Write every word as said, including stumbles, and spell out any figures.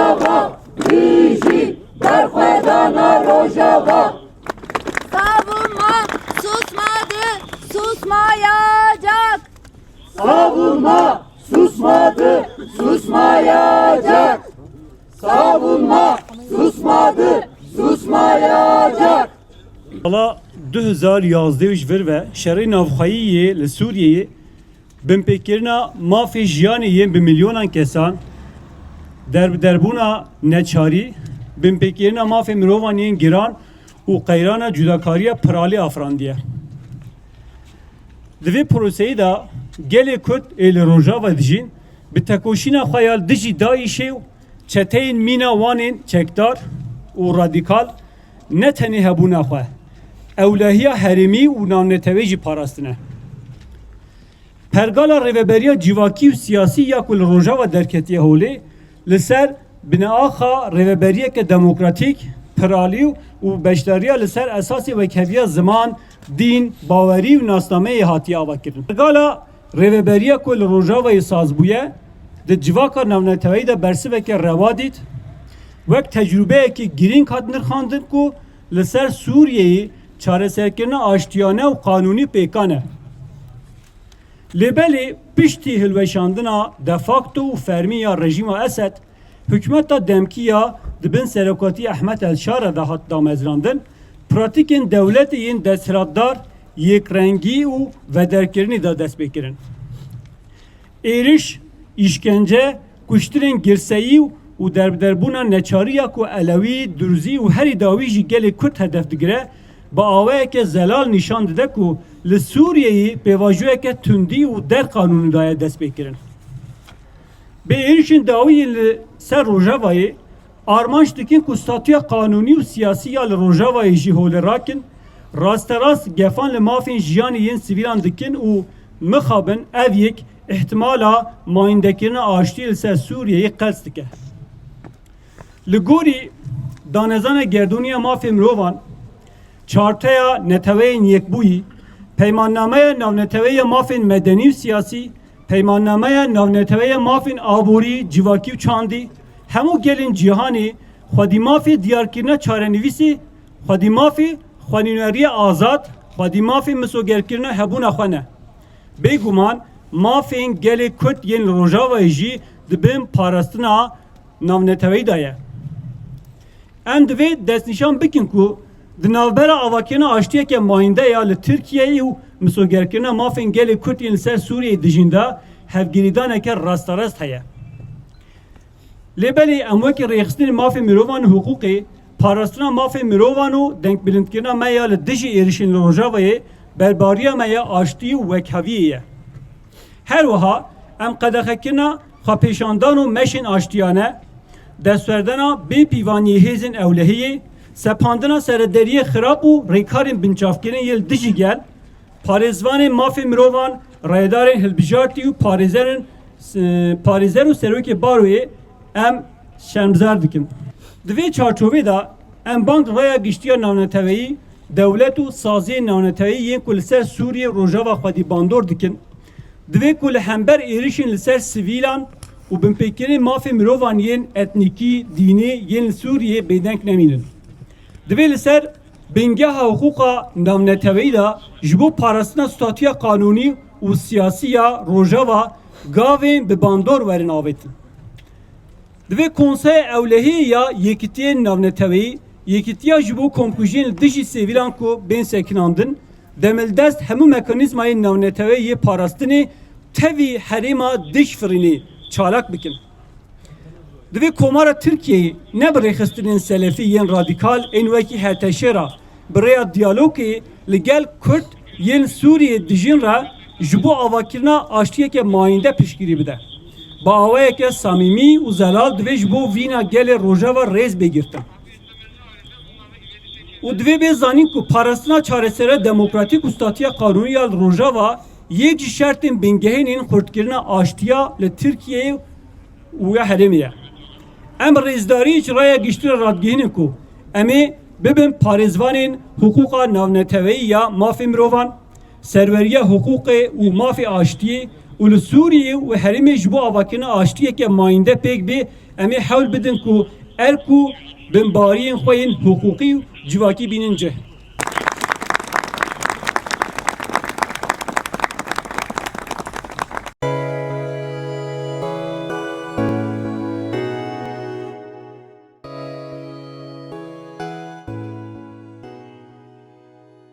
Rojava, dijî berxwedana Rojava. Savunma susmadı, susmayacak. Savunma susmadı, susmayacak. Savunma susmadı, susmayacak. Sala du hezar yazdeh û ji vir ve şerê navxweyî yê li Sûriyeyê binpêkirina mafê jiyanê yên bi milyonan kesan, derbiderbûna neçarî, binpêkirina mafê mirovan yên giran û qeyrana cudakariya piralî afirandiye. Di vê proseyê de gelê Kurd ê li Rojava dijîn bi tekoşîna xwe ya li dijî DAIŞê û çeteyên mîna wan ên çekdar û radîkal ne tenê hebûna xwe, ewlehiya herêmî û navneteweyî jî parastine. Pergala rêveberiya civakî û siyasî ya ku li Rojava derketiye holê, li ser bineaxa rêveberiyeke demokratîk, piralî û beşdariya li ser esasê wekheviya ziman, dîn, bawerî û nasnameyê hatiye avakirin. Pergala rêveberiya ku li Rojavayê saz bûye, di civaka navneteweyî de bersiveke rewa dît, wek tecrûbeyekî girîng hat nirxandin ku li ser Sûriyeyê çareserkirina aştiyane û qanûnî pêkan e. Lê belê piştî hilweşandina de facto û fermî ya rejîma Esed, hikûmeta demkî ya di bin serokatî Ehmed El Şara de hat damezrandin, pratîkên dewletê yên desthilatdar yêkrengî û vederkirinî de dest pê kirin. Êriş, îşkence, kuştinên girseyî û derbiderbûna neçarî ya ku Elewî, Durzî û herî dawî jî gelê Kurd hedef digire, bi awayeke zelal nîşan dide ku li Sûriyeyê pêvajoyeke tundî û derqanûnî daye destpêkirin. Bi êrişên dawî yên li ser Rojavayê armanc dikin ku statûya qanûnî û siyasî ya li Rojavayê jî holê rakin, rasterast gefan li mafên jiyanê yên sivîlan dikin û mixabin ev yek îhtimala mayîndekirina aştiyê li ser Sûriyeyê qels dike. Li gorî danezana gerdûnî ya mafê mirovan, Çarteya Neteweyên Yekbûyî, Peymannameya Navneteweyî ya Mafên Medenî û Siyasî, Peymannameya Navneteweyî ya Mafên Aborî, Civakî û Çandî, hemû gelên cîhanê xwedî mafê diyarkirina çarenivîsê, xwedî mafê xwenûneriya azad, xwedî mafê misogerkirina hebûna xwe ne. Bêguman mafên gelê Kurd yên li Rojavayê jî di bin parastina navneteweyî de ye. Em divê destnîşan bikin ku di navbera avakirina aştiyeke mayînde ya li Tirkiyeyê û misogerkirina mafên gelê Kurd yên li ser Sûriyeyê dijîn de hevgirîdaneke rasterast heye. Lê belê em wekî rêxistinên mafê mirovan û hiqûqê, parastina mafê mirovan û dengbilindkirina me ya li dijî êrişên li Rojavayê berbariya me ya aştî û wekheviyê ye. Her wiha em qedexekirina xwepêşandan û meşên aştiyane, destwerdana bê pîvaniyê hêzên ewlehiyê, sepandina serederiyê xirab û rêkarên binçavkirin yê li dijî gel, parêzvanên mafê mirovan, rayedarên hilbijartî û parêzerên, e, parêzer û serokê baroyê em şermzar dikin. Di vê çarçovê de em bang raya giştî ya navneteweyî, dewlet û saziyên navneteweyî yên ku li ser Sûriyê û Rojava xwedî bandor dikin, divê ku li hember êrişên li ser sivîlan û binpêkirinên mafê mirovan yên etnîkî, dînî yên li Sûriyê bêdeng nemînin. Divê li ser bingeha hiqûqa navneteweyî de ji bo parastina statûya qanûnî û siyasî ya Rojava gavên bi bandor werin avêtin. Divê Konseya Ewlehiyê ya Yekitiyên Navneteweyî, yekitiya ji bo komkujiyên li dijî sivîlan ku bên sekinandin, demildest hemû mekanîzmayên navneteweyî yê parastinê tevî herêma Dişfirînê çalak bikin. Divê Komara Tirkiyeyê ne bi rêxistinên selefî yên radîkal ên wekî H T Ş re bi rêya diyalogê li gel Kurd yên Sûriyê dijîn re ji bo avakirina aştiyeke mayînde piştgirî bide. Bi awayeke samîmî û zelal divê ji bo vîna gelê Rojava rêz bê girtin. Û divê bê zanîn ku parastina çaresere demokratîk û statiya qanûnî ya li Rojava yek ji şertên bingehîn ên xurtkirina aştiya li Tirkiyeyê û ya herêmê ye. Em rêzdarî ji raya giştî re radigihînin ku em ê bibin parêzvanên hiqûqa navneteweyî ya mafê mirovan, serweriya hiqûqê û mafê aştiyê û li Sûriyê û herêmê ji bo avakirina aştiyeke mayînde pêk bê, em ê hewl bidin ku erk û binbariyên xwe yên hiqûqî û civakî bînin cih.